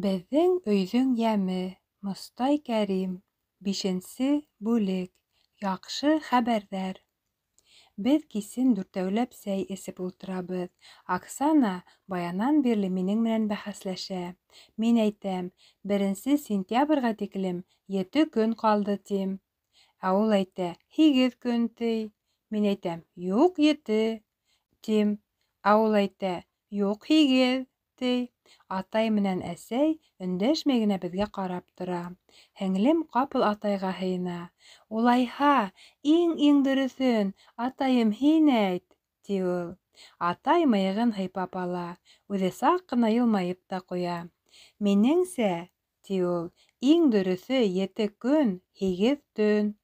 Беҙҙең өйҙөң йәме. Мостай Кәрим. Бишенсе бүлек. Яҡшы хәбәрҙәр. Беҙ кисен дүртәүләп сәй эсеп ултырабыҙ. Оксана баянан бирле минең менән бәхәсләшә. Мин әйтәм, беренсе сентябргә тиклем ете көн ҡалды, тим. Ә ул әйтә, һигеҙ көн, ти. Мин әйтәм, юҡ, ете, тим. Ә ул әйтә, юҡ, һигеҙ, ти. Атай менән әсәй өндәшмәй генә беҙгә ҡарап тора. Һеңлем ҡапыл атайға һыйына. Улайһа, иң-иң дөрөҫөн, атайым, һин әйт, ти ул. Атай мыйығын һыйпап ала, үҙе саҡ ҡына йылмайып та ҡуя. Минеңсә, ти ул, иң дөрөҫө ете көн, һигеҙ төн.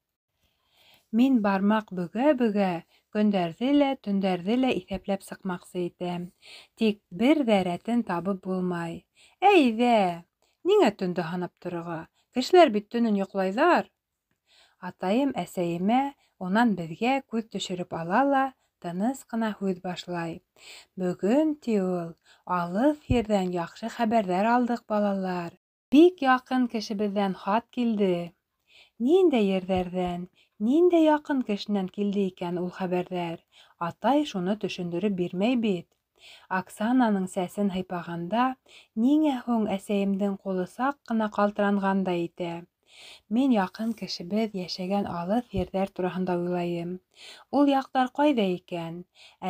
Мин бармаҡ бөгә-бөгә көндәрҙе лә, төндәрҙе лә иҫәпләп сыҡмаҡсы итәм. Тик бер ҙә рәтен табып булмай. Әйҙә, ниңә төндө һанап торорға? Кешеләр бит төнөн йоҡлайҙар. Атайым әсәйемә, унан беҙгә күҙ төшөрөп ала ла тыныс ҡына һүҙ башлай. Бөгөн, ти ул, алыҫ ерҙән яҡшы хәбәрҙәр алдыҡ, балалар. Бик яҡын кешебеҙҙән хат килде. Ниндәй ерҙәрҙән, ниндәй яҡын кешенән килде икән ул хәбәрҙәр? Атай шуны төшөндөрөп бирмәй бит. Оксананың сәсен һыйпағанда, ниңә һуң әсәйемдең ҡулы саҡ ҡына ҡалтыранғандай итә? Мин яҡын кешебеҙ йәшәгән алыҫ ерҙәр тураһында уйлайым. Ул яҡтар ҡайҙа икән?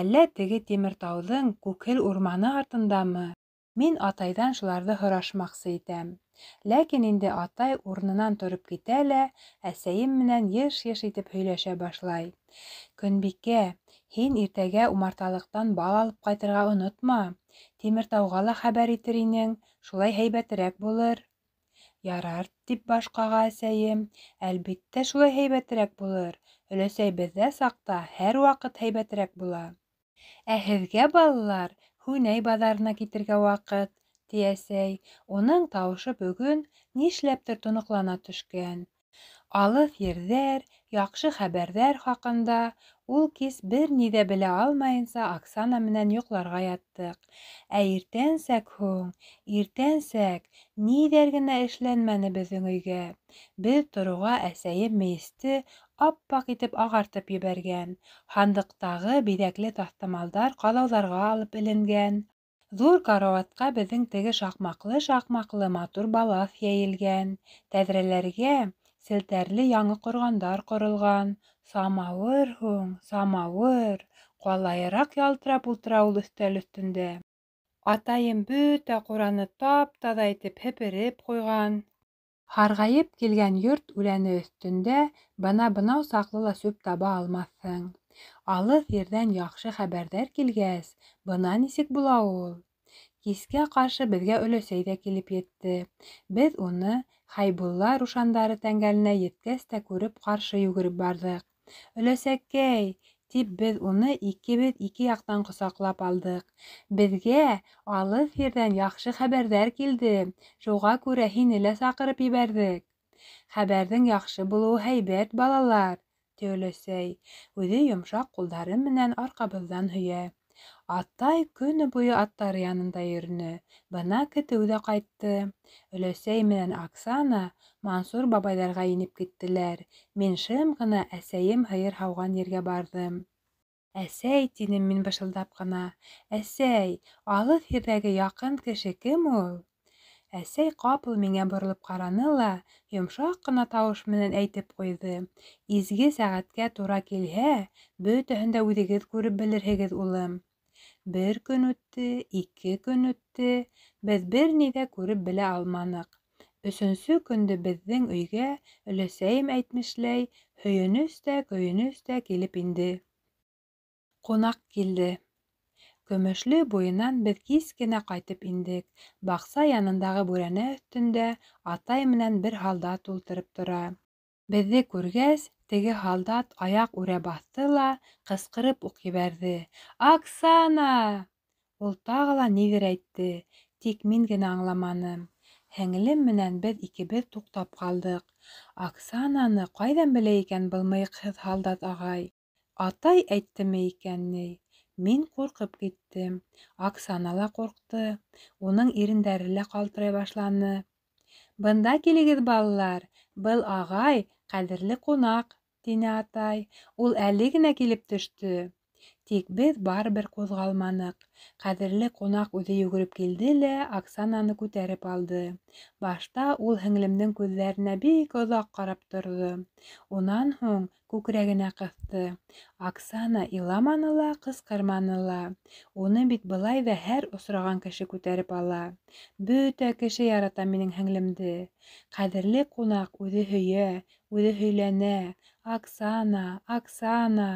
Әллә теге Тимертауҙың күкһел урманы артындамы? Мин атайҙан шуларҙы һорашмаҡсы итәм. Ләкин инде атай урынынан тороп китә лә әсәйем менән йыш-йыш итеп һөйләшә башлай. Көнбикә, һин иртәгә умарталыҡтан бал алып ҡайтырға онотма. Тимертауға ла хәбәр итер инең, шулай һәйбәтерәк булыр. Ярар, тип баш ҡаға әсәйем. Әлбиттә, шулай һәйбәтерәк булыр. Өләсәй беҙҙә саҡта һәр ваҡыт һәйбәтерәк була. Ә һеҙгә, балалар, Һүнәй баҙарына китергә ваҡыт, ти әсәй. Уның тауышы бөгөн нишләптер тоноҡлана төшкән. Алыҫ ерҙәр, яҡшы хәбәрҙәр хаҡында ул кис бер ни ҙә белә алмайынса Оксана менән йоҡларға яттыҡ. Ә иртәнсәк һуң, иртәнсәк ниҙәр генә эшләнмәне беҙҙең өйгә. Беҙ тороуға әсәйем мейесте ап-аҡ итеп ағартып ебәргән, һандыҡтағы биҙәкле таҫтамалдар ҡаҙауҙарға алып эленгән. Ҙур карауатҡа беҙҙең теге шаҡмаҡлы-шаҡмаҡлы матур балаҫ йәйелгән, тәҙрәләргә селтәрле яңы ҡорғандар ҡоролған. Самауыр һуң, самауыр! Ҡалайыраҡ ялтырап ултыра ул өҫтәл өҫтөндә. Атайым бөтә ҡураны тап-таҙа итеп һепереп ҡуйған. Һарғайып килгән йорт үләне өҫтөндә бына бынау саҡлы ла сүп таба алмаҫһың. Алыҫ ерҙән яҡшы хәбәрҙәр килгәс, бына нисек була ул. Кискә ҡаршы беҙгә өләсәй ҙә килеп етте. Беҙ уны Хәйбулла Рушандары тәңгәленә еткәс тә күреп ҡаршы йүгереп барҙыҡ. Өләсәкәй, тип беҙ уны икебеҙ ике яҡтан ҡосаҡлап алдыҡ. Беҙгә алыҫ ерҙән яҡшы хәбәрҙәр килде, шуға күрә һине лә саҡырып ебәрҙек. Хәбәрҙең яҡшы булыуы һәйбәт, балалар, ти өләсәй, үҙе йомшаҡ ҡулдары менән арҡабыҙҙан һөйә. Атай көнө буйы аттары янында йөрөнө. Бына көтөү ҙә ҡайтты. Өләсәй менән Оксана Мансур бабайҙарға инеп киттеләр. Мин шым ғына әсәйем һыйыр һауған ергә барҙым. Әсәй, тинем мин бышылдап ҡына, әсәй, алыҫ ерҙәге яҡын кеше кем ул? Әсәй ҡапыл миңә боролоп ҡараны ла йомшаҡ ҡына тауыш менән әйтеп ҡуйҙы: Изге сәғәткә тура килһә, бөтәһен дә үҙегеҙ күреп белерһегеҙ, улым. Бер көн үтте, ике көн үтте, беҙ бер ни ҙә күреп белә алманыҡ. Өсөнсө көндө беҙҙең өйгә, өләсәйем әйтмешләй, һөйөнөс тә, көйөнөс тә килеп инде. Ҡунаҡ килде. Көмөшлө буйынан беҙ кис кенә ҡайтып индек. Баҡса янындағы бүрәнә өҫтөндә атай менән бер һалдат ултырып тора. Беҙҙе күргәс, теге һалдат аяҡ үрә баҫты ла ҡысҡырып уҡ ебәрҙе: Оксана! Ул тағы ла ниҙер әйтте, тик мин генә аңламаным. Һеңлем менән беҙ икебеҙ туҡтап ҡалдыҡ. Оксананы ҡайҙан белә икән был мыйыҡһыҙ һалдат ағай? Атай әйттеме икән ни? Мин ҡурҡып киттем. Оксана ла ҡурҡты. Уның ирендәре лә ҡалтырай башланы. Бында килегеҙ, балалар. Был ағай ҡәҙерле ҡунаҡ, тине атай. Ул әле генә килеп төштө. Тик беҙ барыбер ҡуҙғалманыҡ. Ҡәҙерле ҡунаҡ үҙе йүгереп килде лә Оксананы күтәреп алды. Башта ул һеңлемдең күҙҙәренә бик оҙаҡ ҡарап торҙо. Унан һуң күкрәгенә ҡыҫты. Оксана иламаны ла, ҡысҡырманы ла. Уны бит былай ҙа һәр осраған кеше күтәреп ала. Бөтә кеше ярата минең һеңлемде. Ҡәҙерле ҡунаҡ үҙе һөйә, үҙе һөйләнә. Оксана, Оксана.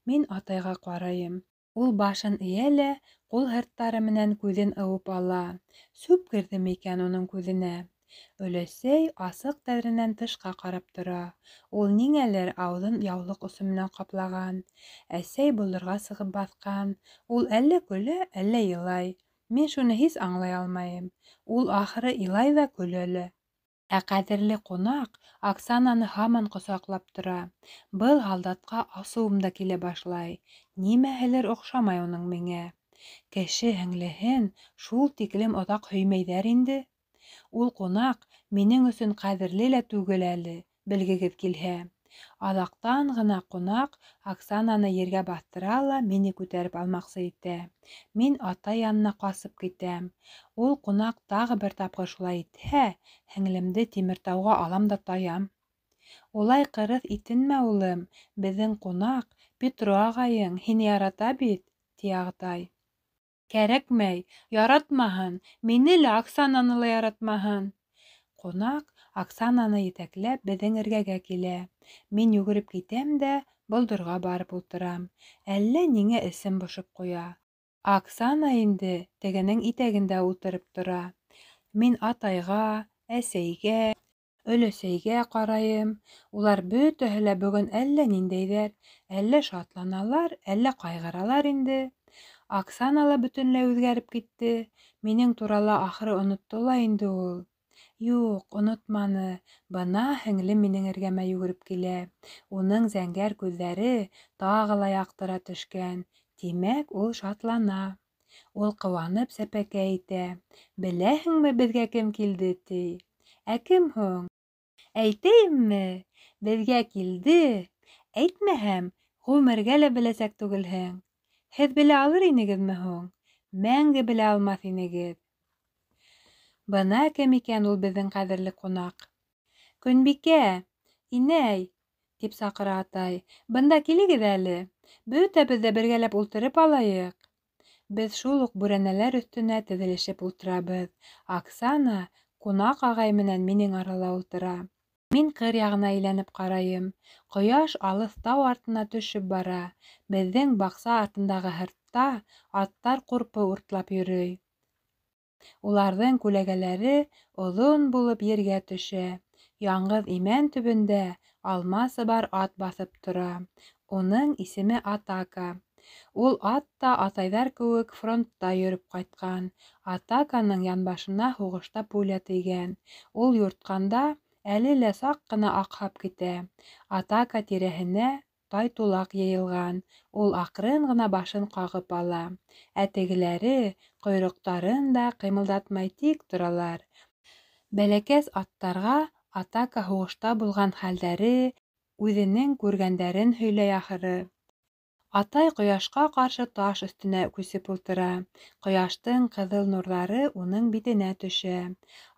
Мин атайға ҡарайым. Ул башын эйә лә ҡул һырттары менән күҙен ыуып ала. Сүп керҙеме икән уның күҙенә? Өләсәй асыҡ тәҙрәнән тышҡа ҡарап тора. Ул ниңәлер ауыҙын яулыҡ осо менән ҡаплаған. Әсәй болдорға сығып баҫҡан. Ул әллә көлә, әллә илай. Мин шуны һис аңлай алмайым. Ул ахыры илай ҙа көлә лә. Ә ҡәҙерле ҡунаҡ Оксананы һаман ҡосаҡлап тора. Был һалдатҡа асыуым да килә башлай. Нимәһелер оҡшамай уның миңә. Кеше һеңлеһен шул тиклем оҙаҡ һөймәйҙәр инде. Ул ҡунаҡ минең өсөн ҡәҙерле лә түгел әле, белгегеҙ килһә. Аҙаҡтан ғына ҡунаҡ Оксананы ергә баҫтыра ла мине күтәреп алмаҡсы итә. Мин атай янына ҡасып китәм. Ул ҡунаҡ тағы бер тапҡыр шулай итһә, һеңлемде Тимертауға алам да таям. Улай ҡырыҫ итенмә, улым, беҙҙең ҡунаҡ Петро ағайың һине ярата бит, ти атай. Кәрәкмәй, яратмаһын, мине лә Оксананы ла яратмаһын. Ҡунаҡ Оксананы етәкләп беҙҙең эргәгә килә. Мин йүгереп китәм дә болдорға барып ултырам. Әллә ниңә эсем бошоп ҡуя. Оксана инде тегенең итәгендә ултырып тора. Мин атайға, әсәйгә, өләсәйгә ҡарайым. Улар бөтәһе лә бөгөн әллә ниндәйҙәр, әллә шатланалар, әллә ҡайғыралар инде. Оксана ла бөтөнләй үҙгәреп китте. Минең турала ахыры онотто ла инде ул. Юҡ, онотманы. Бына һеңлем минең эргәмә йүгереп килә. Уның зәңгәр күҙҙәре тағы ла яҡтыра төшкән. Тимәк, ул шатлана. Ул ҡыуанып сәпәкәй итә. Беләһеңме, беҙгә кем килде, ти. Ә кем һуң? Әйтәйемме? Беҙгә килде. Әйтмәһәм, ғүмергә лә беләсәк түгелһең. Һеҙ белә алыр инегеҙме һуң? Мәңге белә алмаҫ инегеҙ. Бына кем икән ул беҙҙең ҡәҙерле ҡунаҡ. Көнбикә, инәй, тип саҡыра атай. Бында килегеҙ әле. Бөтәбеҙ ҙә бергәләп ултырып алайыҡ. Беҙ шул уҡ бүрәнәләр өҫтөнә теҙелешеп ултырабыҙ. Оксана ҡунаҡ ағай менән минең арала ултыра. Мин ҡыр яғына әйләнеп ҡарайым. Ҡояш алыҫ тау артына төшөп бара. Беҙҙең баҡса артындағы һыртта аттар ҡурпы уртлап йөрөй. Уларҙың күләгәләре оҙон булып ергә төшә. Яңғыҙ имән төбөндә алма сыбар ат баҫып тора. Уның исеме Атака. Ул ат та атайҙар кеүек фронтта йөрөп ҡайтҡан. Атаканың янбашына һуғышта пуля тейгән. Ул юртҡанда әле лә саҡ ҡына аҡһап китә. Атака тирәһенә тайтулаҡ йыйылған. Ул аҡрын ғына башын ҡағып ала. Ә тегеләре ҡойроҡтарын да ҡыймылдатмай тик торалар. Бәләкәс аттарға Атака һуғышта булған хәлдәре, үҙенең күргәндәрен һөйләй ахыры. Атай ҡояшҡа ҡаршы таш өҫтөнә күсеп ултыра. Ҡояштың ҡыҙыл нурҙары уның битенә төшә.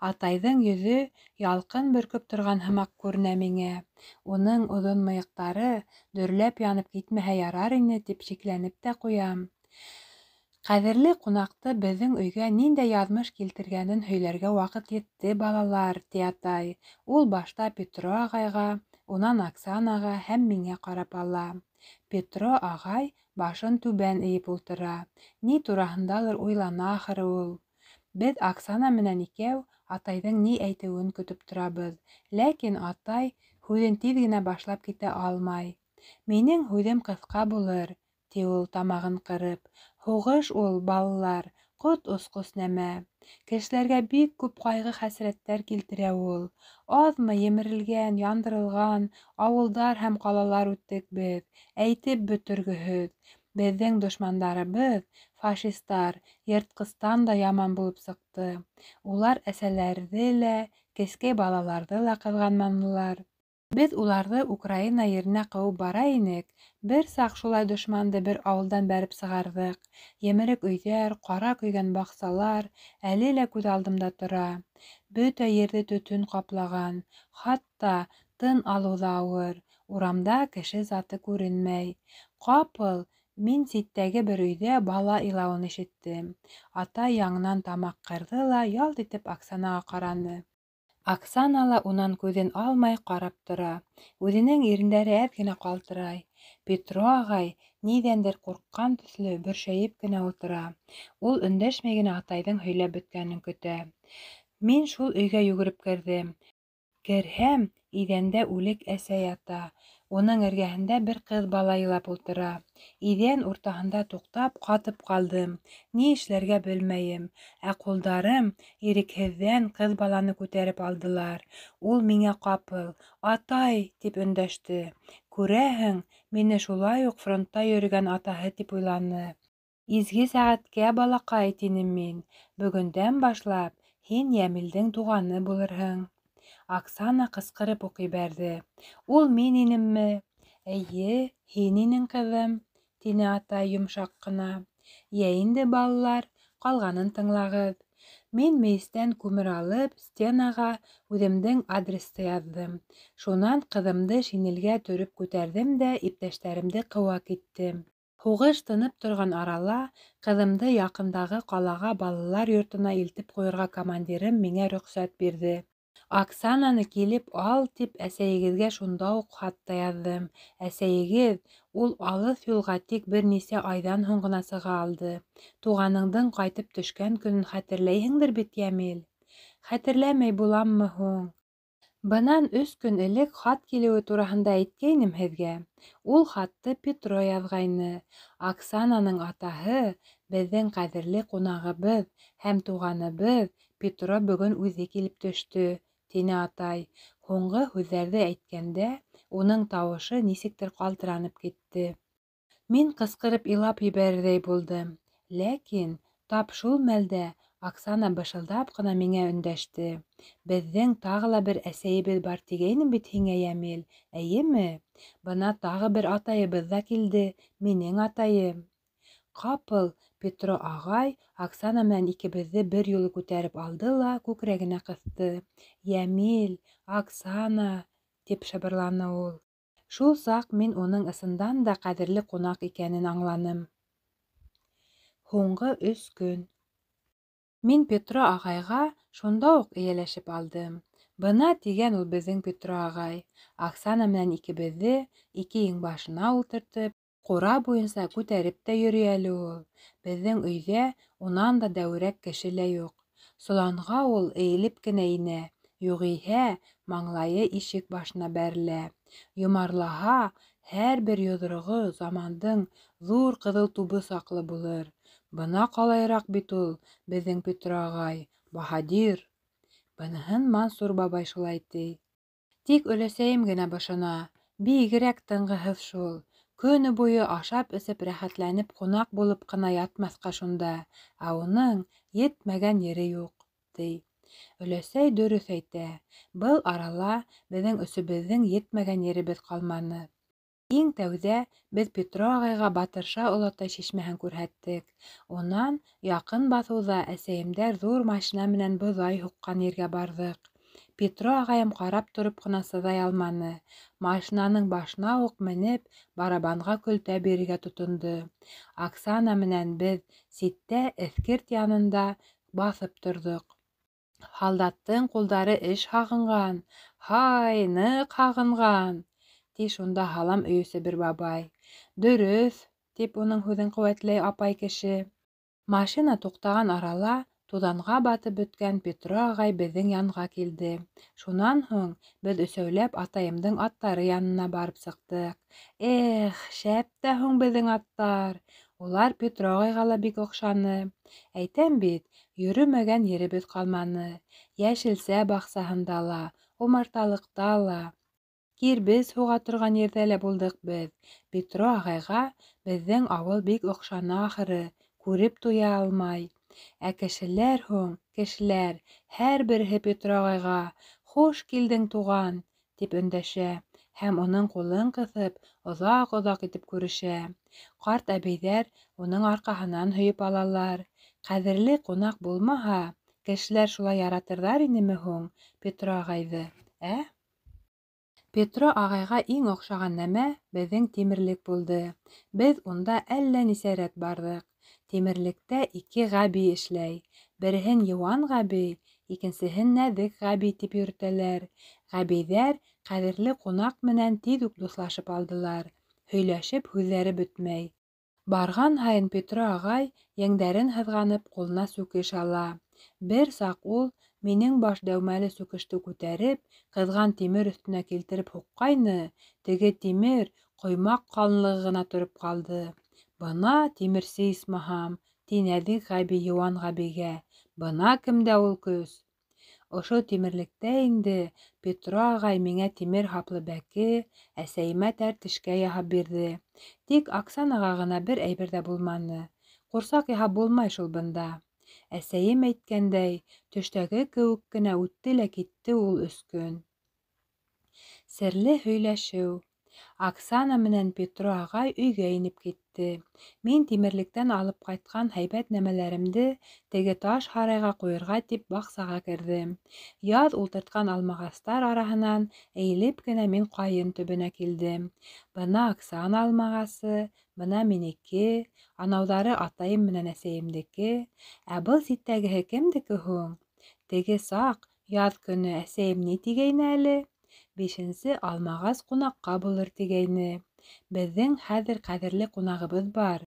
Атайҙың йөҙө ялҡын бөркөп торған һымаҡ күренә миңә. Уның оҙон мыйыҡтары дөрләп янып китмәһә ярар ине тип шикләнеп тә ҡуям. Ҡәҙерле ҡунаҡты беҙҙең өйгә ниндәй яҙмыш килтергәнен һөйләргә ваҡыт етте, балалар, ти атай. Ул башта Петро ағайға, унан Оксанаға һәм миңә ҡарап ала. Петро ағай башын түбән эйеп ултыра. Ни тураһындалыр уйлана ахыры ул. Беҙ Оксана менән икәү атайҙың ни әйтеүен көтөп торабыҙ. Ләкин атай һүҙен тиҙ генә башлап китә алмай. Минең һүҙем ҡыҫҡа булыр, ти ул тамағын ҡырып. Һуғыш ул, балалар, ҡот осҡос нәмә. Кешеләргә бик күп ҡайғы-хәсрәттәр килтерә ул. Аҙмы емерелгән, яндырылған ауылдар һәм ҡалалар үттек беҙ, әйтеп бөтөргөһөҙ. Беҙҙең дошмандарыбыҙ, фашистар, йыртҡыстан да яман булып сыҡты. Улар әсәләрҙе лә, кескәй балаларҙы ла ҡыҙғанманылар. Беҙ уларҙы Украина еренә ҡыуып бара инек, бер саҡ шулай дошманды бер ауылдан бәреп сығарҙыҡ. Емерек өйҙәр, ҡара көйгән баҡсалар әле лә күҙ алдымда тора. Бөтә ерҙе төтөн ҡаплаған, хатта тын алыу ҙа ауыр, урамда кеше заты күренмәй. Ҡапыл мин ситтәге бер өйҙә бала илауын ишеттем. Атай яңынан тамаҡ ҡырҙы ла ялт итеп Оксанаға ҡараны. Оксана ла унан күҙен алмай ҡарап тора. Үҙенең ирендәре әҙ генә ҡалтырай. Петро ағай ниҙәндер ҡурҡҡан төҫлө бөршәйеп кенә ултыра. Ул өндәшмәй генә атайҙың һөйләп бөткәнен көтә. Мин шул өйгә йүгереп керҙем. Керһәм, иҙәндә үлек әсә ята. Уның эргәһендә бер ҡыҙ бала илап ултыра. Иҙән уртаһында туҡтап, ҡатып ҡалдым. Ни эшләргә белмәйем. Ә ҡулдарым ирекһеҙҙән ҡыҙ баланы күтәреп алдылар. Ул миңә ҡапыл: "Атай!" тип өндәште. Күрәһең, мине шулай уҡ фронтта йөрөгән атаһы тип уйланы. Изге сәғәткә, балаҡай, тинем мин. Бөгөндән башлап һин Йәмилдең туғаны булырһың. Оксана ҡысҡырып уҡ ебәрҙе. Ул мин инемме? Эйе, һин инең, ҡыҙым, тине атай йомшаҡ ҡына. Йә инде, балалар, ҡалғанын тыңлағыҙ. Мин мейестән күмер алып, стенаға үҙемдең адресты яҙҙым. Шунан ҡыҙымды шинелгә төрөп күтәрҙем дә иптәштәремде ҡыуа киттем. Һуғыш тынып торған арала ҡыҙымды яҡындағы ҡалаға балалар йортона илтеп ҡуйырға командирым миңә рөхсәт бирҙе. Оксананы килеп ал, тип әсәйегеҙгә шунда уҡ хат та яҙҙым. Әсәйегеҙ ул алыҫ юлға тик бер нисә айҙан һуң ғына сыға алды. Туғаныңдың ҡайтып төшкән көнөн хәтерләйһеңдер бит, Йәмил? Хәтерләмәй буламмы һуң? Бынан 3 көн элек хат килеүе тураһында әйткәйнем һеҙгә. Ул хатты Петро яҙғайны. Оксананың атаһы, беҙҙең ҡәҙерле ҡунағыбыҙ һәм туғаныбыҙ Петро бөгөн үҙе килеп төштө, тине атай. Һуңғы һүҙҙәрҙе әйткәндә уның тауышы нисектер ҡалтыранып китте. Мин ҡысҡырып илап ебәрерҙәй булдым. Ләкин тап шул мәлдә Оксана бышылдап ҡына миңә өндәште. Беҙҙең тағы ла бер әсәйебеҙ бар тигәйнем бит һиңә, Йәмил, эйеме? Бына тағы бер атайыбыҙ ҙа килде, минең атайым. Ҡапыл Петро ағай Оксана менән икебеҙҙе бер юлы күтәреп алды ла күкрәгенә ҡыҫты. Йәмил, Оксана, тип шыбырланы ул. Шул саҡ мин уның ысындан да ҡәҙерле ҡунаҡ икәнен аңланым. Һуңғы 3 көн. Мин Петро ағайға шунда уҡ эйәләшеп алдым. Бына тигән ул беҙҙең Петро ағай. Оксана менән икебеҙҙе ике иңбашына ултыртып, ҡура буйынса күтәреп тә йөрөй әле ул. Беҙҙең өйҙә унан да дәүерәк кеше лә юҡ. Соланға ул эйелеп кенә инә, юғиһә маңлайы ишек башына бәрелә. Йомарлаһа, һәр бер йоҙроғо замандың ҙур ҡыҙыл тубы саҡлы булыр. Бына ҡалайыраҡ бит ул, беҙҙең Петро ағай, баһадир. Быныһын Мансур бабай шулай ти. Тик өләсәйем генә бошона, бигерәк тынғыһыҙ шул. Көнө буйы ашап-эсеп рәхәтләнеп ҡунаҡ булып ҡына ятмаҫҡа шунда, ә уның етмәгән ере юҡ, ти. Өләсәй дөрөҫ әйтә, был арала беҙҙең өсөбөҙҙөң етмәгән еребеҙ ҡалманы. Иң тәүҙә беҙ Петро ағайға Батырша олатай шишмәһен күрһәттек. Унан яҡын баҫыуҙа әсәйемдәр ҙур машина менән боҙай һуҡҡан ергә барҙыҡ. Петро ағайым ҡарап тороп ҡына сыҙай алманы. Машинаның башына уҡ менеп, барабанға көлтә бирергә тотондо. Оксана менән беҙ ситтә эҫкерт янында баҫып торҙоҡ. Һалдаттың ҡулдары эш һағынған, һай, ныҡ һағынған, ти шунда һалам өйөүсе бер бабай. Дөрөҫ, тип уның һүҙен ҡеүәтләй апай кеше. Машина туҡтаған арала туҙанға батып бөткән Петро ағай беҙҙең янға килде. Шунан һуң беҙ өсәүләп атайымдың аттары янына барып сыҡтыҡ. Эх, шәп тә һуң беҙҙең аттар! Улар Петро ағайға ла бик оҡшаны. Әйтәм бит, йөрөмәгән еребеҙ ҡалманы. Йәшелсә баҡсаһында ла, умарталыҡта ла. Кирбес һуға торған ерҙә лә булдыҡ беҙ. Петро ағайға беҙҙең ауыл бик оҡшаны ахыры, күреп туя алмай. Ә кешеләр һуң, кешеләр, һәр береһе Петро ағайға: "Хуш килдең, туған!" тип өндәшә һәм уның ҡулын ҡыҫып, оҙаҡ-оҙаҡ итеп күрешә. Ҡарт әбейҙәр уның арҡаһынан һөйөп алалар. Ҡәҙерле ҡунаҡ булмаһа, кешеләр шулай яратырҙар инеме һуң Петро ағайҙы, ә? Петро ағайға иң оҡшаған нәмә беҙҙең тимерлек булды. Беҙ унда әллә нисә рәт барҙыҡ. Тимерлектә ике Ғәби эшләй. Береһен Йыуан Ғәби, икенсеһен Нәҙек Ғәби тип йөрөтәләр. Ғәбиҙәр ҡәҙерле ҡунаҡ менән тиҙ үк дуҫлашып алдылар. Һөйләшеп һүҙҙәре бөтмәй. Барған һайын Петро ағай еңдәрен һыҙғанып ҡулына сүкеш ала. Бер саҡ ул минең баш дәүмәле сүкеште күтәреп, ҡыҙған тимер өҫтөнә килтереп һуҡҡайны, теге тимер ҡоймаҡ ҡалынлығы ғына тороп ҡалды. Бына тимерсе исмаһам, ти Нәҙек Ғәби Йыуан Ғәбигә, бына кемдә ул көс! Ошо тимерлектә инде Петро ағай миңә тимер һаплы бәке, әсәйемә тәртешкә яһап бирҙе. Тик Оксанаға ғына бер әйбер ҙә булманы. Ҡурсаҡ яһап булмай шул бында. Әсәйем әйткәндәй, төштәге кеүек кенә үтте лә китте ул өс көн. Серле һөйләшеү. Оксана менән Петро ағай өйгә инеп китте. Мин тимерлектән алып ҡайтҡан һәйбәт нәмәләремде теге таш һарайға ҡуйырға тип баҡсаға керҙем. Яҙ ултыртҡан алмағастар араһынан эйелеп кенә мин ҡайын төбөнә килдем. Бына Оксана алмағасы, бына минеке, анауҙары атайым менән әсәйемдеке. Ә был ситтәгеһе кемдеке һуң? Теге саҡ, яҙ көнө әсәйем ни тигәйне әле? Бишенсе алмағас ҡунаҡҡа булыр тигәйне. Беҙҙең хәҙер ҡәҙерле ҡунағыбыҙ бар.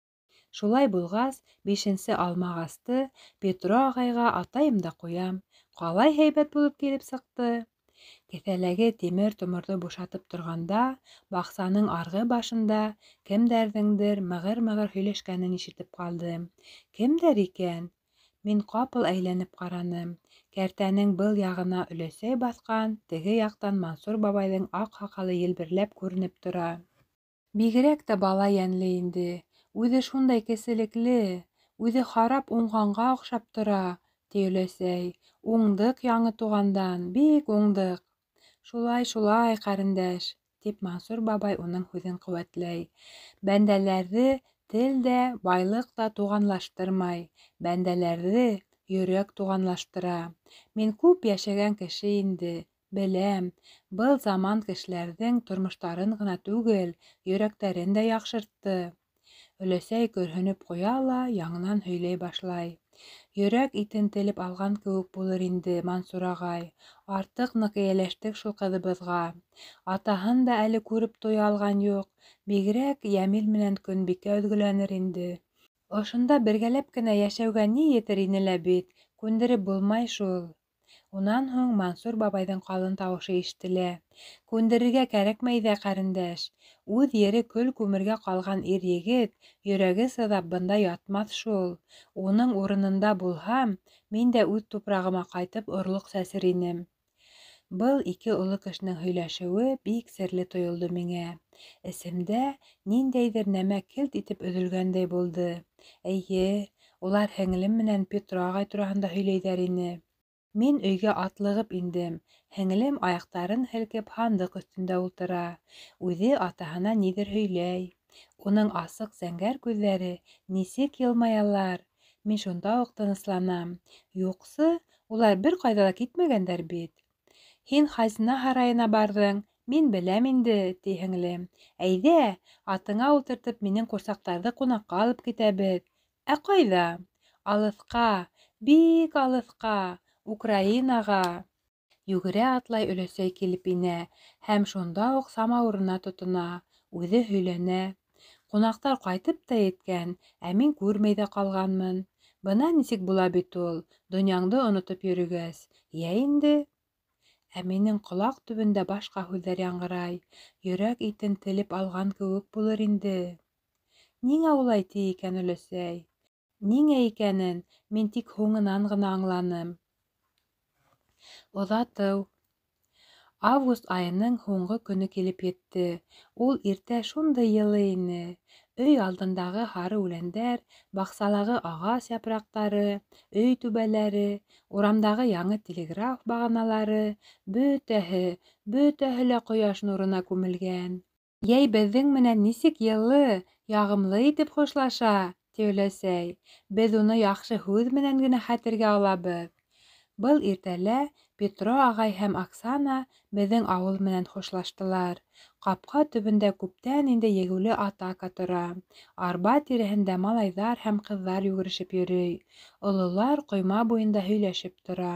Шулай булғас, бишенсе алмағасты Петро ағайға атайым да ҡуям. Ҡалай һәйбәт булып килеп сыҡты. Кеҫәләге тимер-томорҙо бушатып торғанда, баҡсаның арғы башында кемдәрҙеңдер мығыр-мығыр һөйләшкәнен ишетеп ҡалдым. Кемдәр икән? Мин ҡапыл әйләнеп ҡараным. Кәртәнең был яғына өләсәй баҫҡан, теге яҡтан Мансур бабайҙың аҡ һаҡалы елберләп күренеп тора. Бигерәк тә бала йәнле инде. Үҙе шундай кеселекле, үҙе харап уңғанға оҡшап тора, ти өләсәй. Уңдыҡ яңы туғандан, бик уңдыҡ. Шулай, шулай, ҡәрендәш, тип Мансур бабай уның һүҙен ҡеүәтләй. Бәндәләрҙе тел дә, байлыҡ та туғанлаштырмай, бәндәләрҙе йөрәк туғанлаштыра. Мин күп йәшәгән кеше инде, беләм, был заман кешеләрҙең тормоштарын ғына түгел, йөрәктәрен дә яҡшыртты. Өләсәй көрһөнөп ҡуя ла яңынан һөйләй башлай. Йөрәк итен телеп алған кеүек булыр инде, Мансур ағай. Артыҡ ныҡ эйәләштек шул ҡыҙыбыҙға. Атаһын да әле күреп туя алған юҡ. Бигерәк Йәмил менән Көнбикә өҙгөләнер инде. Ошонда бергәләп кенә йәшәүгә ни етер ине лә бит, күндереп булмай шул. Унан һуң Мансур бабайҙың ҡалын тауышы ишетелә. Күндерергә кәрәкмәй ҙә, ҡәрендәш. Үҙ ере көл-күмергә ҡалған ир-егет йөрәге сыҙап бында ятмаҫ шул. Уның урынында булһам, мин дә үҙ тупрағыма ҡайтып орлоҡ сәсер инем. Был ике оло кешенең һөйләшеүе бик серле тойолдо миңә. Эсемдә ниндәйҙер нәмә келт итеп өҙөлгәндәй булды. Эйе, улар һеңлем менән Петро ағай тураһында һөйләйҙәр ине. Мин өйгә атлығып индем. Һеңлем аяҡтарын һелкеп һандыҡ өҫтөндә ултыра. Үҙе атаһына ниҙер һөйләй. Уның асыҡ зәңгәр күҙҙәре нисек йылмаялар. Мин шунда уҡ тынысланам. Юҡсы, улар бер ҡайҙа ла китмәгәндәр бит. Һин хазина һарайына барҙың, мин беләм инде, ти һеңлем. Әйҙә, атыңа ултыртып минең ҡурсаҡтарҙы ҡунаҡҡа алып китәбеҙ. Ә ҡайҙа? Алыҫҡа, бик алыҫҡа, Украинаға. Йүгерә атлай өләсәй килеп инә һәм шунда уҡ самауырына тотона, үҙе һөйләнә. Ҡунаҡтар ҡайтып та еткән, ә мин күрмәй ҙә ҡалғанмын. Бына нисек була бит ул, донъяңды онотоп йөрөгәс. Йә инде. Ә минең ҡолаҡ төбөндә башҡа һүҙҙәр яңғырай. Йөрәк итен телеп алған кеүек булыр инде. Ниңә улай ти икән өләсәй? Ниңә икәнен мин тик һуңынан ғына аңланым. Оҙатыу. Август айының һуңғы көнө килеп етте. Ул иртә шундай йылы ине. Өй алдындағы һары үләндәр, баҡсалағы ағас япраҡтары, өй түбәләре, урамдағы яңы телеграф бағаналары, бөтәһе, бөтәһе лә ҡояш нурына күмелгән. Йәй беҙҙең менән нисек йылы, яғымлы итеп хушлаша, ти өләсәй. Беҙ уны яҡшы һүҙ менән генә хәтергә алабыҙ. Был иртәлә Петро ағай һәм Оксана беҙҙең ауыл менән хушлаштылар. Ҡапҡа төбөндә күптән инде егеүле атака тора. Арба тирәһендә малайҙар һәм ҡыҙҙар йүгерешеп йөрөй. Ололар ҡойма буйында һөйләшеп тора.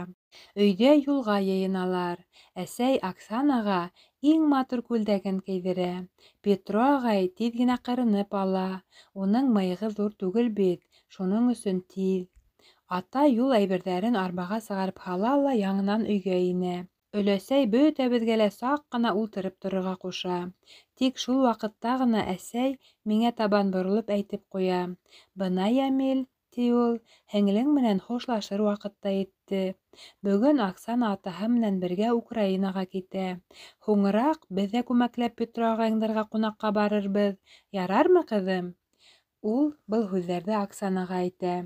Өйҙә юлға йыйыналар. Әсәй Оксанаға иң матур күлдәген кейҙерә. Петро ағай тиҙ генә ҡырынып ала. Уның мыйығы ҙур түгел бит, шуның өсөн тиҙ. Атай юл әйберҙәрен арбаға сығарып һала ла яңынан өйгә инә. Өләсәй бөтәбеҙгә лә саҡ ҡына ултырып торорға ҡуша. Тик шул ваҡытта ғына әсәй миңә табан боролоп әйтеп ҡуя: "Бына, Йәмил, ти ул, һеңлең менән хушлашыр ваҡыт та етте. Бөгөн Оксана атаһы менән бергә Украинаға китә. Һуңыраҡ беҙ ҙә күмәкләп Петро ағайыңдарға ҡунаҡҡа барырбыҙ. Ярармы, ҡыҙым?" Ул был һүҙҙәрҙе Оксанаға әйтә.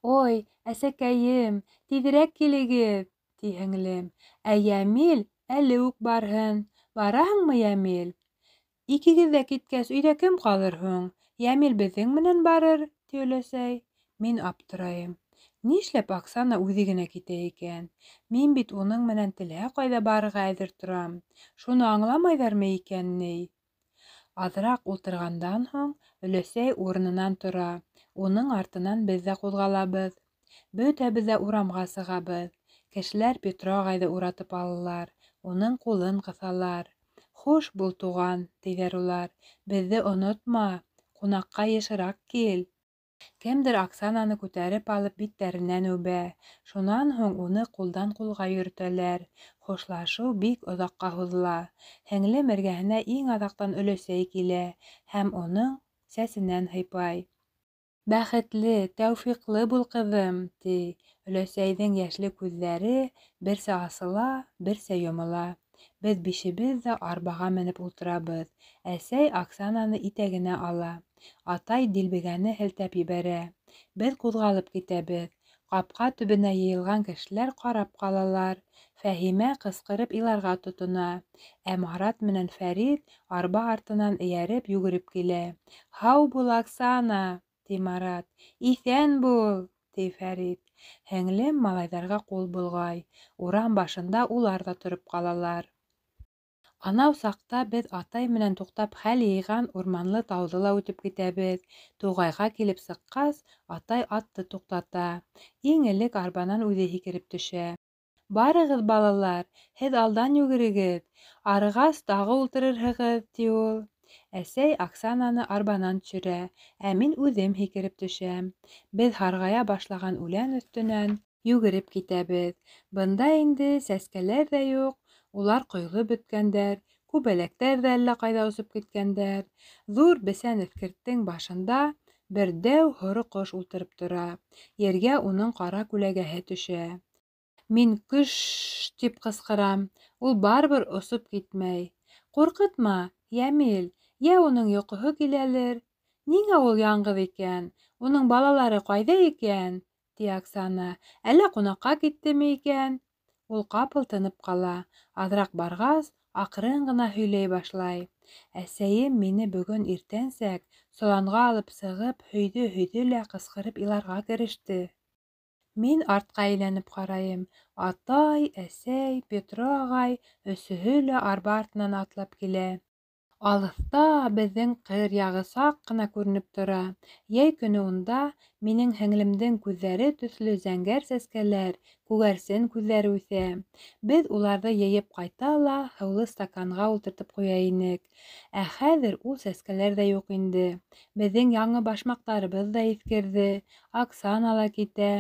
Ой, әсәкәйем, тиҙерәк килегеҙ, ти һеңлем. Ә Йәмил әле үк барһын. Бараһыңмы, Йәмил? Икегеҙ ҙә киткәс, өйҙә кем ҡалыр һуң? Йәмил беҙҙең менән барыр, ти өләсәй. Мин аптырайым. Нишләп Оксана үҙе генә китә икән? Мин бит уның менән теләһә ҡайҙа барырға әҙер торам. Шуны аңламайҙармы икән ни? Аҙыраҡ ултырғандан һуң өләсәй урынынан тора. Уның артынан беҙ ҙә ҡуҙғалабыҙ. Бөтәбеҙ ҙә урамға сығабыҙ. Кешеләр Петро ағайҙы уратып алалар, уның ҡулын ҡыҫалар. Хуш бул, туған, тиҙәр улар. Беҙҙе онотма, ҡунаҡҡа йышыраҡ кил. Кемдер Оксананы күтәреп алып биттәренән үбә. Шунан һуң уны ҡулдан ҡулға йөрөтәләр. Хушлашыу бик оҙаҡҡа һуҙыла. Һеңлем эргәһенә иң аҙаҡтан өләсәй килә һәм уның сәсенән һыйпай. Бәхетле, тәүфиҡлы бул, ҡыҙым, ти. Өләсәйҙең йәшле күҙҙәре берсә асыла, берсә йомола. Беҙ бишебеҙ ҙә арбаға менеп ултырабыҙ. Әсәй Оксананы итәгенә ала. Атай дилбегәне һелтәп ебәрә. Беҙ ҡуҙғалып китәбеҙ. Ҡапҡа төбөнә йыйылған кешеләр ҡарап ҡалалар. Фәһимә ҡысҡырып иларға тотона. Ә Марат менән Фәрит арба артынан эйәреп йүгереп килә. Һау бул, Оксана, ти Марат. Иҫән бул, ти Фәрит. Һеңлем малайҙарға ҡул болғай. Урам башында улар ҙа тороп ҡалалар. Анау саҡта беҙ атай менән туҡтап хәл йыйған урманлы тауҙы ла үтеп китәбеҙ. Туғайға килеп сыҡҡас, атай атты туҡтата. Иң элек арбанан үҙе һикереп төшә. Барығыҙ, балалар, һеҙ алдан йүгерегеҙ. Арығас тағы ултырырһығыҙ, ти ул. Әсәй Оксананы арбанан төшөрә, ә мин үҙем һикереп төшәм. Беҙ һарғая башлаған үлән өҫтөнән йүгереп китәбеҙ. Бында инде сәскәләр ҙә юҡ, улар ҡойолоп бөткәндәр, күбәләктәр ҙә әллә ҡайҙа осоп киткәндәр. Ҙур бесән эҫкерттең башында бер дәү һоро ҡош ултырып тора. Ергә уның ҡара күләгәһе төшә. Мин көш тип ҡысҡырам, ул барыбер осоп китмәй. Ҡурҡытма, Йәмил, йә уның йоҡоһо киләлер. Ниңә ул яңғыҙ икән? Уның балалары ҡайҙа икән? Ти Оксана. Әллә ҡунаҡҡа киттеме икән? Ул ҡапыл тынып ҡала. Аҙыраҡ барғас, аҡрын ғына һөйләй башлай. Әсәйем мине бөгөн иртәнсәк соланға алып сығып, һөйҙө-һөйҙө лә ҡысҡырып иларға кереште. Мин артҡа әйләнеп ҡарайым. Атай, әсәй, Петро ағай өсөһө лә арба артынан атлап килә. Алыҫта беҙҙең ҡыр яғы саҡ ҡына күренеп тора. Йәй көнө унда минең һеңлемдең күҙҙәре төҫлө зәңгәр сәскәләр, күгәрсен күҙҙәре үҫә. Беҙ уларҙы йыйып ҡайта ла һыулы стаканға ултыртып ҡуя инек. Ә хәҙер ул сәскәләр ҙә юҡ инде. Беҙҙең яңы башмаҡтарыбыҙ ҙа иҫкерҙе. Оксана ла китә.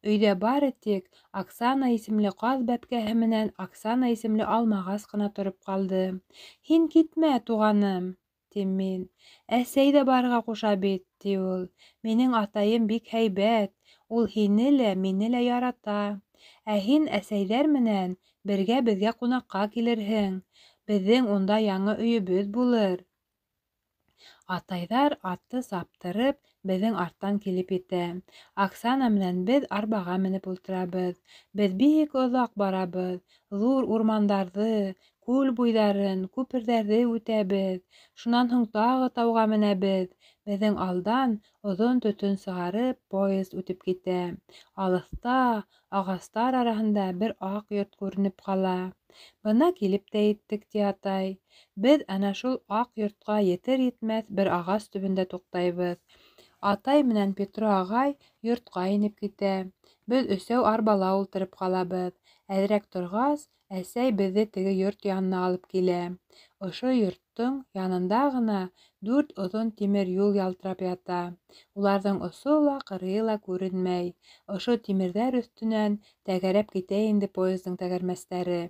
Өйҙә бары тик Оксана исемле ҡаҙ бәпкәһе менән Оксана исемле алмағас ҡына тороп ҡалды. Һин китмә, туғаным, тим мин. Әсәй ҙә барырға ҡуша бит, ти ул. Минең атайым бик һәйбәт. Ул һине лә, мине лә ярата. Ә һин әсәйҙәр менән бергә беҙгә ҡунаҡҡа килерһең. Беҙҙең унда яңы өйөбөҙ булыр. Атайҙар атты саптырып, беҙҙең арттан килеп етә. Оксана менән беҙ арбаға менеп ултырабыҙ. Беҙ бик оҙаҡ барабыҙ. Ҙур урмандарҙы, күл буйҙарын, күперҙәрҙе үтәбеҙ. Шунан һуң тағы тауға менәбеҙ. Беҙҙең алдан оҙон төтөн сығарып поезд үтеп китә. Алыҫта, ағастар араһында бер аҡ йорт күренеп ҡала. Бына килеп тә еттек, ти атай. Беҙ әнә шул аҡ йортҡа етер-етмәҫ бер ағас төбөндә туҡтайбыҙ. Атай менән Петро ағай йортҡа инеп китә. Беҙ өсәү арбала ултырып ҡалабыҙ. Әҙерәк торғас, әсәй беҙҙе теге йорт янына алып килә. Ошо йорттоң янында ғына дүрт оҙон тимер юл ялтырап ята. Уларҙың осо ла, ҡырыйы ла күренмәй. Ошо тимерҙәр өҫтөнән тәгәрәп китә инде поездың тәгәрмәстәре.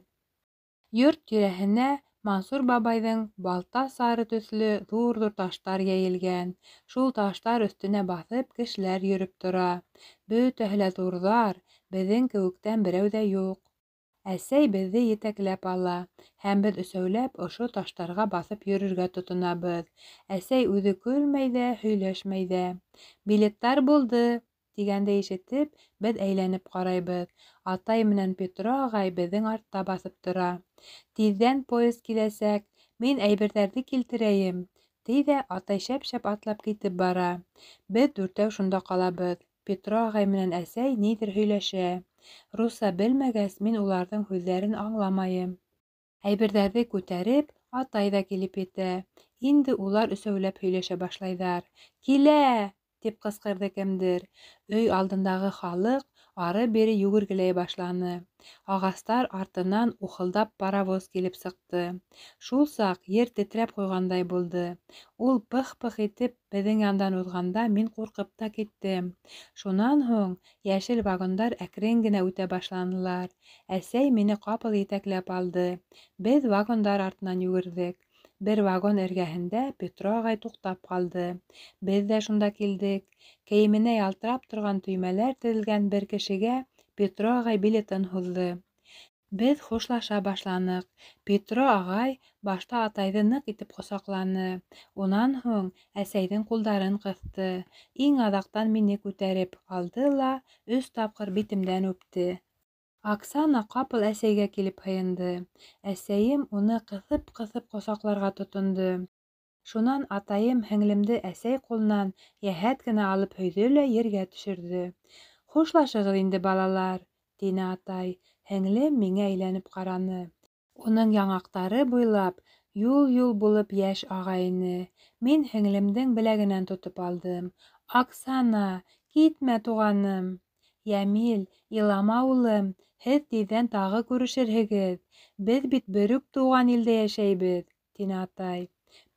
Йорт тирәһенә Мансур бабайҙың балта сары төҫлө ҙур-ҙур таштар йәйелгән. Шул таштар өҫтөнә баҫып кешеләр йөрөп тора. Бөтәһе лә ҙурҙар, беҙҙең кеүектән берәү ҙә юҡ. Әсәй беҙҙе етәкләп ала, һәм беҙ өсәүләп ошо таштарға баҫып йөрөргә тотонабыҙ. Әсәй үҙе көлмәй ҙә, һөйләшмәй ҙә. Билеттар булды, тигәнде ишетеп, беҙ әйләнеп ҡарайбыҙ. Атай менән Петро ағай беҙҙең артта баҫып тора. Тиҙҙән поезд киләсәк, мин әйберҙәрҙе килтерәйем, ти ҙә атай шәп-шәп атлап китеп бара. Беҙ дүртәү шунда ҡалабыҙ. Петро ағай менән әсәй ниҙер һөйләшә. Русса белмәгәс, мин уларҙың һүҙҙәрен аңламайым. Әйберҙәрҙе күтәреп, атай ҙа килеп етә. Инде улар өсәүләп һөйләшә башлайҙар. Килә! Тип ҡысҡырҙы кемдер. Өй алдындағы халыҡ ары-бире йүгергеләй башланы. Ағастар артынан ухылдап паровоз килеп сыҡты. Шул саҡ ер тетрәп ҡуйғандай булды. Ул пых-пых итеп беҙҙең яндан уҙғанда мин ҡурҡып та киттем. Шунан һуң йәшел вагондар әкрен генә үтә башланылар. Әсәй мине ҡапыл етәкләп алды. Беҙ вагондар артынан йүгерҙек. Бер вагон эргәһендә Петро ағай туҡтап ҡалды. Беҙ ҙә шунда килдек. Кейеменә ялтырап торған төймәләр теҙелгән бер кешегә Петро ағай билетын һуҙҙы. Беҙ хушлаша башланыҡ. Петро ағай башта атайҙы ныҡ итеп ҡосаҡланы. Унан һуң әсәйҙең ҡулдарын ҡыҫты. Иң аҙаҡтан мине күтәреп алды ла өс тапҡыр битемдән үпте. Оксана ҡапыл әсәйгә килеп һыйынды. Әсәйем уны ҡыҫып-ҡыҫып ҡосаҡларға тотондо. Шунан атайым һеңлемде әсәй ҡулынан йәһәт кенә алып һөйҙө лә ергә төшөрҙө. Хушлашығыҙ инде, балалар, тине атай. Һеңлем миңә әйләнеп ҡараны. Уның яңаҡтары буйлап юл-юл булып йәш аға ине. Мин һеңлемдең беләгенән тотоп алдым. Оксана, китмә, туғаным. Йәмил, илама, улым, һеҙ тиҙҙән тағы күрешерһегеҙ. Беҙ бит бер үк тыуған илдә йәшәйбеҙ, тине атай.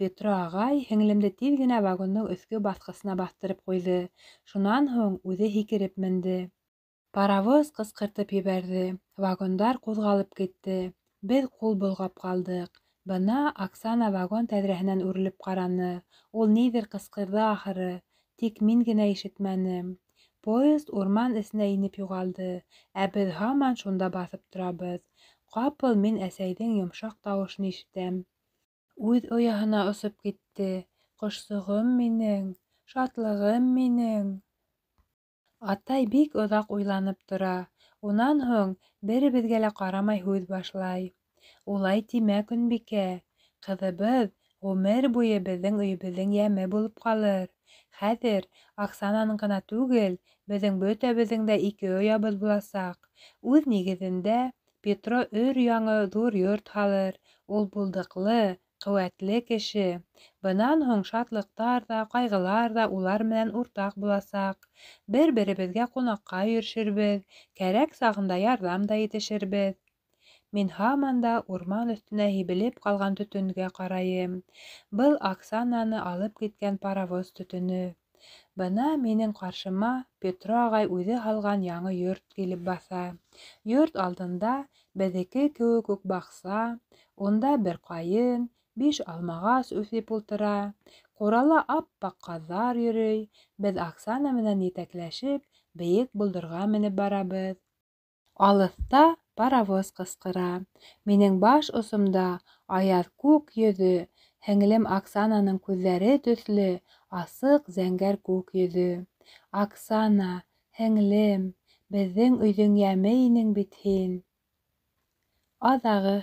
Петро ағай һеңлемде тиҙ генә вагондың өҫкө баҫҡысына баҫтырып ҡуйҙы. Шунан һуң үҙе һикереп менде. Паровоз ҡысҡыртып ебәрҙе. Вагондар ҡуҙғалып китте. Беҙ ҡул болғап ҡалдыҡ. Бына Оксана вагон тәҙрәһенән үрелеп ҡараны. Ул ниҙер ҡысҡырҙы ахыры. Тик мин генә ишетмәнем. Поезд урман эсенә инеп юғалды, ә беҙ һаман шунда баҫып торабыҙ. Ҡапыл мин әсәйҙең йомшаҡ тауышын ишетәм. Үҙ ояһына осоп китте. Ҡошсоғом минең, шатлығым минең. Атай бик оҙаҡ уйланып тора. Унан һуң беребеҙгә лә ҡарамай һүҙ башлай. Улай тимә, Көнбикә. Ҡыҙыбыҙ ғүмер буйы беҙҙең өйөбөҙҙөң йәме булып ҡалыр. Хәҙер Оксананың ғына түгел, беҙҙең бөтәбеҙҙең дә ике оябыҙ буласаҡ. Үҙ нигеҙендә Петро өр-яңы ҙур йорт һалыр. Ул булдыҡлы, ҡеүәтле кеше. Бынан һуң шатлыҡтар ҙа, ҡайғылар ҙа улар менән уртаҡ буласаҡ. Бер-беребеҙгә ҡунаҡҡа йөрөшөрбөҙ, кәрәк сағында ярҙам да итешербеҙ. Мин һаман да урман өҫтөнә һибелеп ҡалған төтөнгә ҡарайым. Был Оксананы алып киткән паровоз төтөнө. Бына минең ҡаршыма Петро ағай үҙе һалған яңы йорт килеп баҫа. Йорт алдында беҙҙеке кеүек үк баҡса, унда бер ҡайын, 5 алмағас үҫеп ултыра. Ҡурала ап-аҡ ҡаҙҙар йөрөй. Беҙ Оксана менән етәкләшеп, бейек болдорға менеп барабыҙ. Алыҫта паровоз ҡысҡыра. Минең баш осомда аяҙ күк йөҙө, һеңлем Оксананың күҙҙәре төҫлө асыҡ зәңгәр күк йөҙө. Оксана, һеңлем, беҙҙең өйҙөң йәме инең бит һин. Аҙағы.